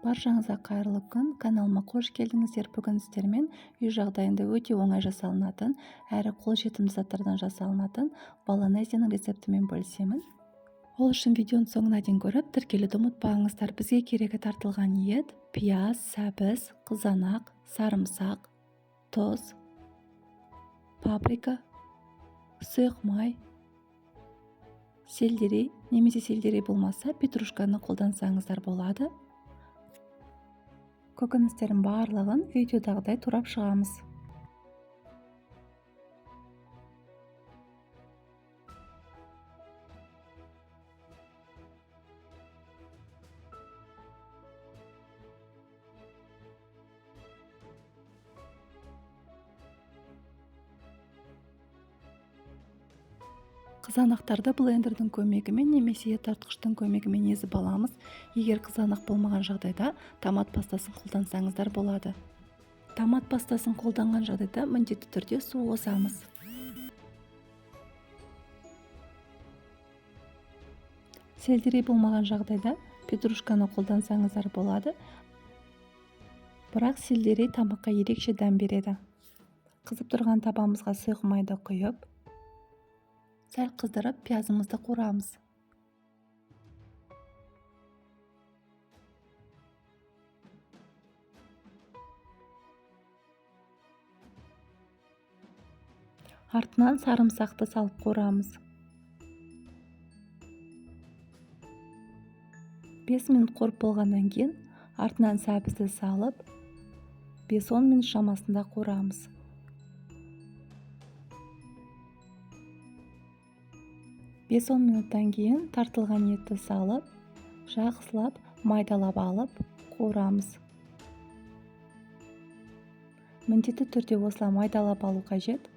Баршаңызға қайырлы күн! Каналыма қош келдіңіздер. Бүгін сіздермен үй жағдайында өте оңай жасалынатын, әрі қолжетімді заттардан жасалынатын болонезенің рецептімен бөлісемін. Ол үшін видеоның соңына дейін көріп, тіркелуді ұмытпаңыздар. Бізге керегі тартылған ет, пияз, сәбіз, қызанақ, сарымсақ, тұз, паприка, сұйық май, сельдерей немесе сельдерей болмаса петрушканы қолдансаңыздар болады. Көкөністердің барлығын видеодағыдай турап шығамыз. Қызанақтарды блендердің көмегімен немесе ет тартқыштың көмегімен езіп аламыз. Егер қызанақ болмаған жағдайда томат пастасын қолдансаңыздар болады. Томат пастасын қолданған жағдайда міндетті түрде су қосамыз. Сельдерей болмаған жағдайда петрушканы қолдансаңыздар болады. Бірақ сельдерей тамаққа ерекше дәм береді. Қызып тұрған табамызға сұйық майды құйып, сәл қыздырып пиязымызды қуырамыз. Артынан сарымсақты салып қуырамыз. 5 минут қуырып болғаннан кейін артынан сәбізді салып 5-10 минут шамасында қуырамыз. 5-10 минуттан кейін тартылған етті салып, жақсылап майдалап алып қуырамыз. Міндетті түрде осылай майдалап алу қажет.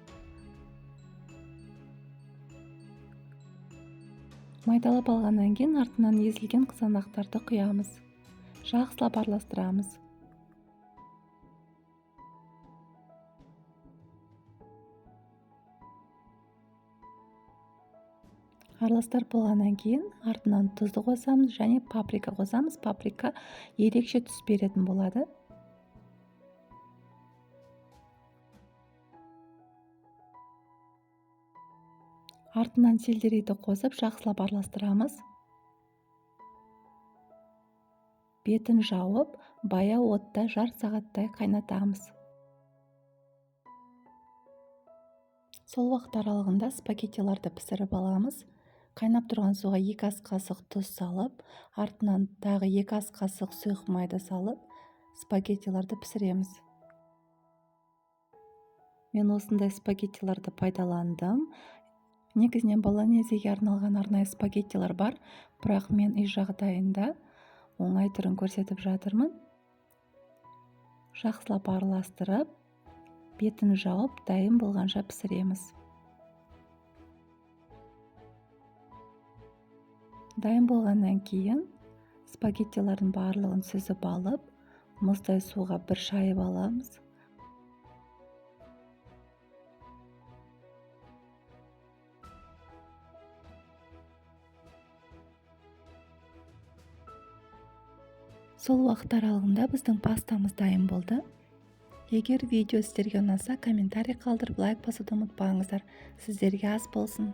Майдалап алғаннан кейін артынан езілген қызанақтарды құямыз. Жақсылап араластырамыз. Араластырып болғаннан кейін артынан тұзды қосамыз және паприка қосамыз. Паприка ерекше түс беретін болады. Артынан сельдерейді қосып жақсылап араластырамыз. Бетін жауып, баяу отта жарты сағаттай қайнатамыз. Сол уақыт аралығында спагеттиларды пісіріп аламыз. Қайнап тұрған суға 2 ас қасық тұз салып, артынан тағы 2 ас қасық сұйық майды салып, спагеттиларды пісіреміз. Мен осындай спагеттиларды пайдаландым. Негізінен болонезеге арналған арнайы спагеттилар бар, бірақ мен үй жағдайында оңай түрін көрсетіп жатырмын. Жақсылап араластырып, бетін жауып, дайын болғанша пісіреміз. Дайын болғаннан кейін спагеттилардың барлығын сүзіп алып, мұздай суға бір шайып аламыз. Сол уақыт аралығында біздің пастамыз дайын болды. Егер видео сіздерге ұнаса, комментарий қалдырып, лайк басуды ұмытпаңыздар. Сіздерге ас болсын.